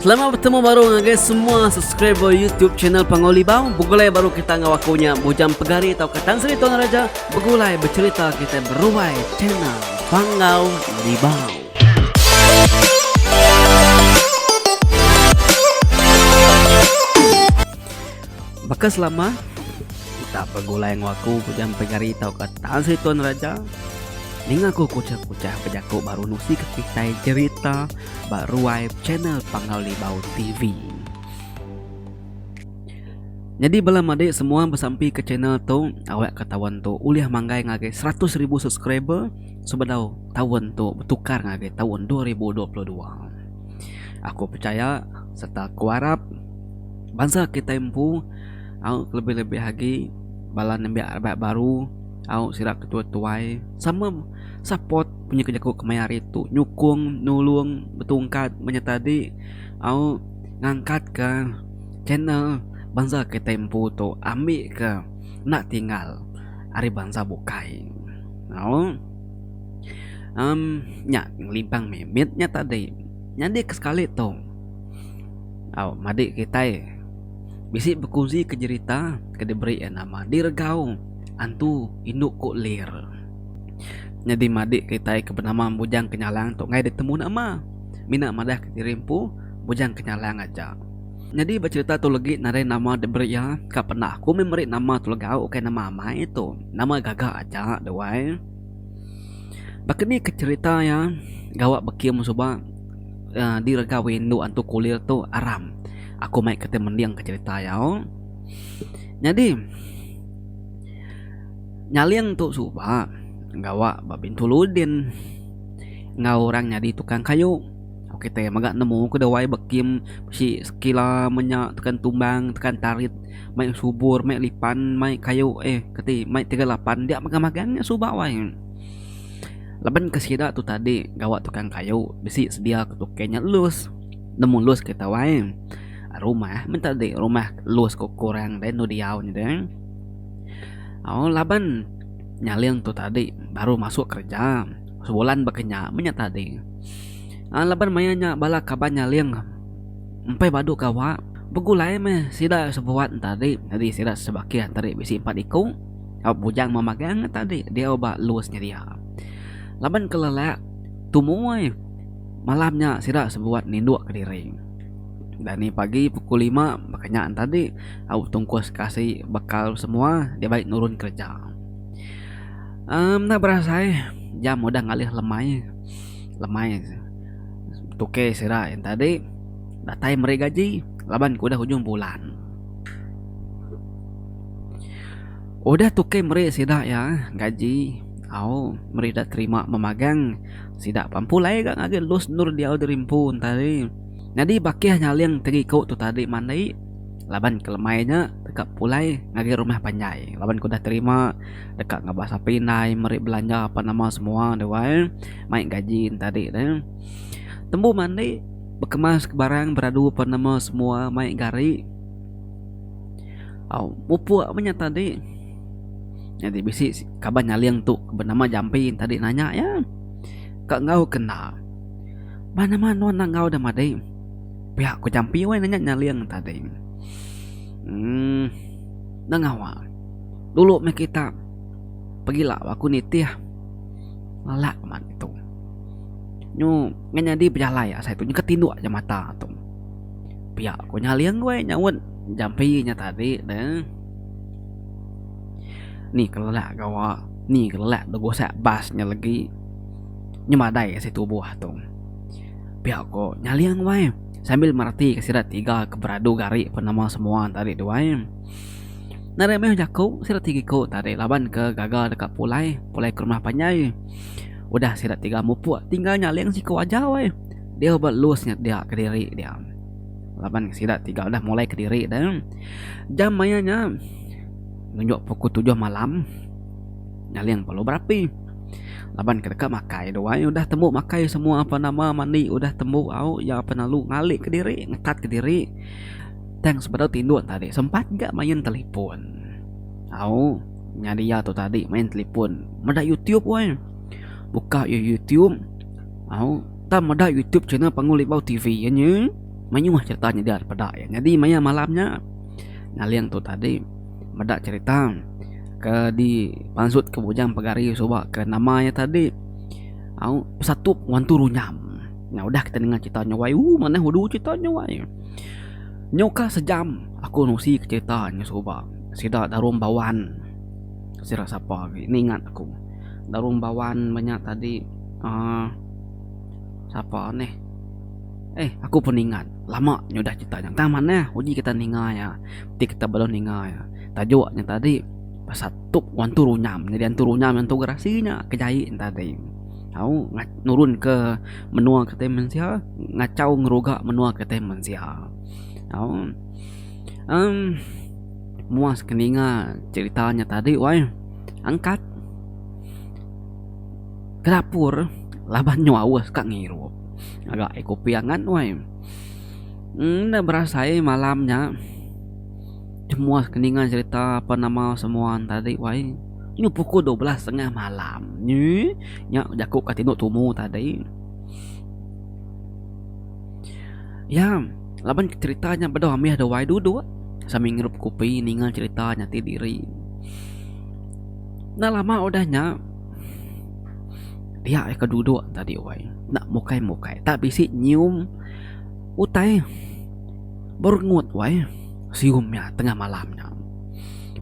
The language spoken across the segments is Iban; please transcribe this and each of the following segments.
Selamat betemu baru ngagai semua subscriber YouTube channel Panggau Libau. Begulai baru kita enggau aku nya Bujang Pegari tauka Tan Sri Tuan Raja begulai becerita kita beruai channel Panggau Libau. Baka selama kita begulai enggau aku Bujang Pegari tauka Tan Sri Tuan Raja. Ninga aku kuchah-kuchah bejaku baru nusi ke kitai jerita ba ruai channel Panggau Libau TV. Nyadi bala madik semua besampi ke channel tu awak ke taun tu ulih manggai ngagai 100,000 subscriber sebedau taun tu betukar ngagai taun 2022. Aku pechaya serta aku arap bansa kitai empu au kelebih-lebih agi bala nembiak rebak baru au sida ketua tuai sama support punya ke jaku kemaya hari tu nyukung nulung betungkat menya tadi au ngangkat ka channel bansa kitai empu tu ambi ka enda tinggal ari bansa bukai au um nya ngelimpang mimit nya tadi nyadi ke sekali tu au madi kitai bisi bekunsi ke jerita ke diberi iya nama diregau antu indu ku lir. Nyadi madi kitai ke benama Bujang Kenyalang tu enggai ditemu nama. Mina madah ke diri empu Bujang Kenyalang aja. Nyadi ba cherita tu legi nadai nama diberi iya ka penda aku meh meri nama tu legau ukai nama amai tu. Nama gaga aja deh wai. Baka ni ke cherita iya gawa bekim suba uhh diregau indu antu kulir tu aram. Aku mai kitai mending ke cherita iya. Nyadi. Nyaling tu suba gawa ba Bintulu din enggau orang nyadi tukang kayu. Kitai mega nemu ke dawai bekim bisi sekila menya tekan tumbang tekan tarit mai subur mai lipan mai kayu eh keti mai 38 dia magang magang nya suba wai. Laban ke sida tu tadi gawa tukang kayu bisi sedia ke tukang nya lus nemu lus kita wai. Rumah meh tadi rumah lus ku kurang deh enu diau nya deh. Au laban nyaling tu tadi baru masuk kereja sebulan baka nya meh nya tadi. Aaa laban maya nya bala kaban nyaling empai badu gawa begulai meh sida sebuat ne tadi nyadi sida sebakih tadi bisi empat iku au bujang memagang ne tadi diau ba lus nyedia. Laban ke lelak tumu ai malam nya sida sebuat ninduk kediri. Dani pagi pukul lima baka nya tadi au tungkus kasi bekal semua dibai nurun kereja. Emm enda berasai jam udah ngalih lemai, lemai tukey sida yen tadi datai meri gaji laban ke udah ujung bulan. Udah tukey meri sida iya gaji au meri da terima memagang sida pan pulai ga ngagai lus endur diau diri empu tadi. Nyadi bakih nyaling tegi iku tu tadi mandi laban ke lemai nya deka pulai ngagai rumah panjai laban ke udah terima deka ngabas api indai meri belanja apan nama semua deh wai mai gaji ne tadi deh. Tembu mandi bekemas ke barang beradu apan nama semua mai gari au mupuk meh nya tadi. Nyadi bisi kaban nyaling tu ke benama Jampi tadi nanya iya ka enggau ke enda. Ba nama nuan enda enggau da madi. Pia ku Jampi weh nanya Nyaling tadi. Uhh enda ngawa. Dulu meh kita pegila aku nitih lelak amat tu. Nyu ngan nyadi bejalai asai tu nyau ke tinduk aja mata tu. Pia ku Nyaling weh nyaut Jampi nya tadi deh. Ni ke lelak gawa, ni ke lelak deh gusak bas nya legi. Nyemadai asai tubuh tu. Pia ko Nyaling wai sambil mereti ke sida tiga ke beradu gari pa nama semua tadi tu wai. Nadai mayuh jaku sida tiga iku tadi laban ke gaga deka pulai, pulai ke rumah panjai. Udah sida tiga mupuk tinggal Nyaling siku aja wai. Diau ba lus nya dia kediri dia. Laban sida tiga udah mulai kediri deh. Jam maya nya nunjuk pukul tujuh malam Nyaling perlu berapi. Laban ke deka makai tu ai udah tembu makai semua apa nama mandi udah tembu au iya penalu ngali kediri ngetat kediri tang sebedau tinduk tadi sempat ga main telefon. Au nyadi iya tu tadi main telefon meda youtube weh. Buka iya youtube au tang meda youtube channel Pangu Libau TV iya nye. Mayuh cherita nyedia dipeda iya. Nyadi maya malam nya Ngaling tu tadi meda cherita ke dipansut ke Bujang Pegari suba ke nama iya tadi au Pesatup Wantu Runyam. Nya udah kita ninga cherita nya wai ooh manah udu cherita nya wai. Nyau ka sejam aku nusi ke cherita nya suba sida Darung Bawan sida sapa agi enda ingat aku. Darung Bawan ba nya tadi uhh sapa neh. Eh aku pun ingat lama nyudah cerita nya tang manah uji kita ninga iya ti kita bala ninga iya tajuk nya tadi pasal tuk antu runyam jadi antu runyam antu gerasi nya ke jai ne tadi au nurun ke menua kitai mensia ngachau ngeruga menua kitai mensia au em muas ke ninga cerita nya tadi wai angkat. Ke dapur laban nyu aus ka ngirup ngaga ai kopi angat wai. Enda berasai malam nya semua ke ninga cerita apa nama semua ne tadi wai nyu pukul 12 tengah malam nyi nya jaku ka tinduk tumu tadi. Ya laban cerita nya bedau ambih da wai duduk sambil ngirup kopi ninga cerita nya ti diri. Enda lama udah nya. Dia ke duduk tadi wai enda mukai mukai tak bisi nyium utai berengut wai sium nya tengah malam nya.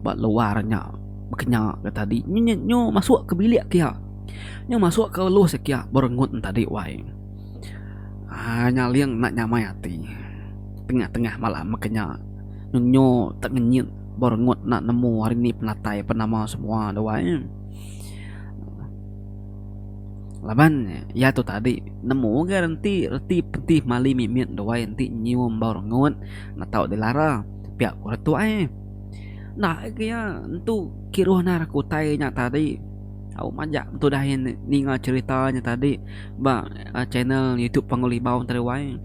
Ba luar nya bekenya ke tadi nyu nyu masuk ke bilik kiya nyu masuk ke lus kiya berengut tadi wai. Aaa nyaling enda nyamai ati tengah tengah malam bekenya nyu tak ngenyit berengut enda nemu hari ni penatai penama semua tu wai. Laban iya tu tadi nemu ga reti reti peti mali mimit duai enti nyium bau rengut enda tau dilara pia ku retu ai. Enda agi iya entu kiruh nara ku utai nya tadi au majak tudah iya ninga cherita nya tadi ba channel youtube Panggau Libau tadi wai.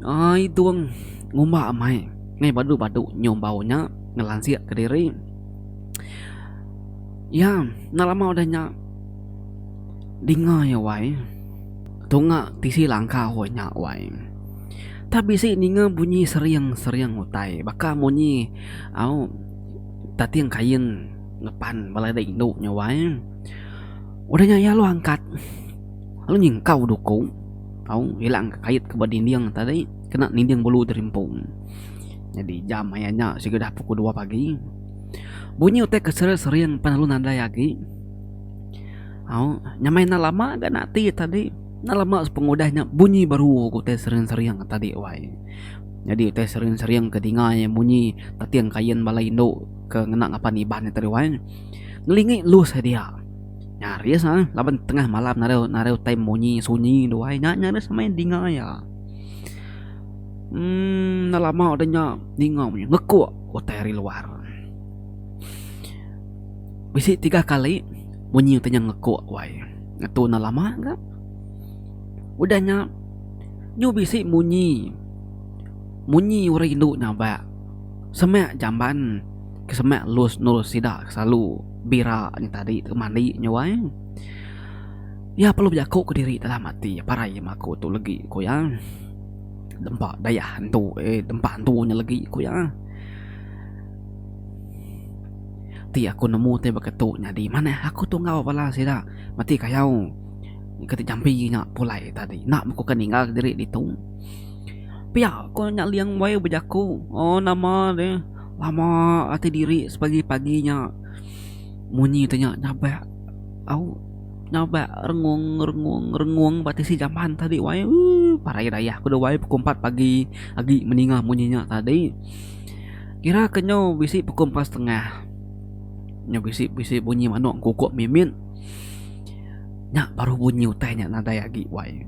Ai tung ngumba amai ngai badu badu nyium bau nya ngelansik kediri. Iya enda lama udah nya dinga iya wai tunga tisi langkau nya wai. Tak bisi ninga bunyi sering-sering utai baka munyi au tating kain ngepan bala ida indu nya wai. Udah nya iya lalu angkat lalu nyingkau duku au ilang kait ke ba dinding tadi kena ninding bulu diri empu. Nyadi jam maya nya siga dah pukul dua pagi. Bunyi utai ke sering-sering pan lalu nadai agi. Au nyamai enda lama ga nak ati tadi. Enda lama sepengudah nya bunyi baru ku utai sering-sering tadi wai. Nyadi utai sering-sering ke dinga iya munyi tating kain bala indu ke ngena ngapan Iban nya tadi wai. Ngelingi lus dia. Nyaris ah laban tengah malam nadai nadai utai munyi sunyi tu wai nya nyaris meh dinga iya. Emm enda lama udah nya ninga munyi ngekuk utai ari luar. Bisi tiga kali munyi utai nya ngekuk wai. Ngetu enda lama ga. Udah nya nyu bisi munyi munyi orang indu nyabak semak jamban ke semak lus endur sida ke selalu bira nya tadi tu mandi nya wai. Iya perlu bejaku kediri dalam ati parai aku tu legi ku iya. Dempa dayah entu eh dempa entu nya legi ku iya. Ti aku nemu ti baka tu nyadi manah aku tu enggau bala sida mati kayau ke ti jampi nya pulai tadi enda meh ku ke ninggal diri ditu. Pia ku nya liang wai bejaku oh nama deh lama ati diri sepagi pagi nya munyi ti nya nyabak au. Nyabak rengung rengung rengung ba tisi jamban tadi wai ooh parai rayah ku deh wai pukul empat pagi agi meninga munyi nya tadi. Kira ke nyau bisi pukul empat setengah nyau bisi bisi bunyi manok kukuk mimit nya baru bunyi utai nya nadai agi wai.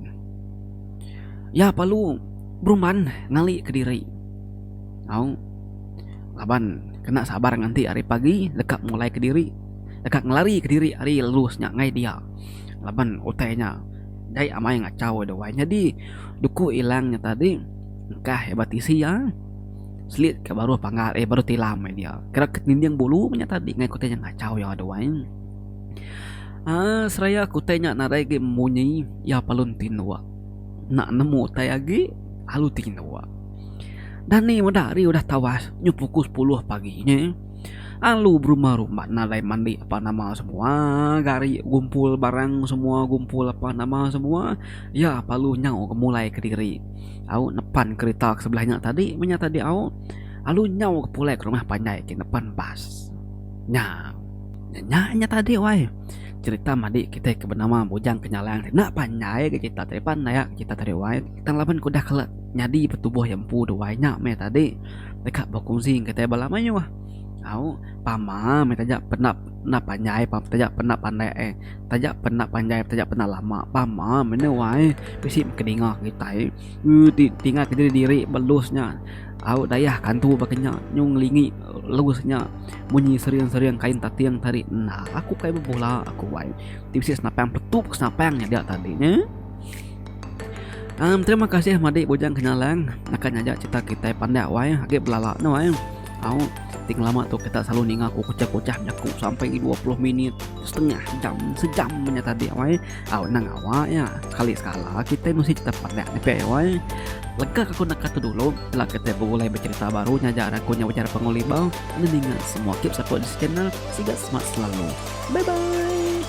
Iya perlu berumban ngali kediri au laban kena sabar nganti hari pagi deka mulai kediri. Deka ngelari kediri ari lus nya ngagai dia laban utai nya jai amai ngachau ida wai. Nyadi duku ilang nya tadi engkah ba tisi iya selit ka baruh panggal eh baruh tilam ai dia. Kira ke ninding bulu meh nya tadi ngagai utai nya ngachau iya ida wai. Aaa seraya ke utai nya nadai agi munyi iya palun tinduk. Enda nemu utai agi alu tinduk. Dani meda hari udah tawas nyu pukul sepuluh pagi nya. Alu berumban-rumban nadai mandi apa nama semua gari gumpul barang semua gumpul apa nama semua iya lalu nyau ke mulai kediri au nepan kerita ke sebelah nya tadi meh nya tadi au alu nyau ke pulai ke rumah panjai ke nepan bas. Nya nya nya tadi wai cerita madi kitai ke benama Bujang Kenyalang ti enda panjai ga cerita tadi pandai ga cerita tadi wai tang laban ke udah kala nyadi petubuh iya empu tu wai nya meh tadi. Deka bekongsi enggau kitai bala mayuh. Au pama meh taja penda enda panjai taja penda pandai eh taja penda panjai taja penda lama pama meh ne wai bisi meh kedinga kitai uhh ti tinga kediri diri belus nya au dayah kantu baka nya nyu ngelingi lus nya munyi sering sering kain tating tadi enda aku kai bebula aku wai ti bisi senapang peletup senapang nya dia tadi nya. Um terima kasih madi bujang kenyalang naka nyaja cerita kitai pandak wai agi belala ne wai au ti ngelama tu kita selalu ninga ku kuchah kuchah jaku sampai 20 minit setengah jam sejam nya tadi wai au nang awa iya sekali sekala kitai mesti cerita pandak ne pia wai lega aku naka tu dulu ila kitai begulai becerita baru nyaja aku nya ujar Pangu Libau anu ninga semua keep support this channel siga smart selalu bye bye.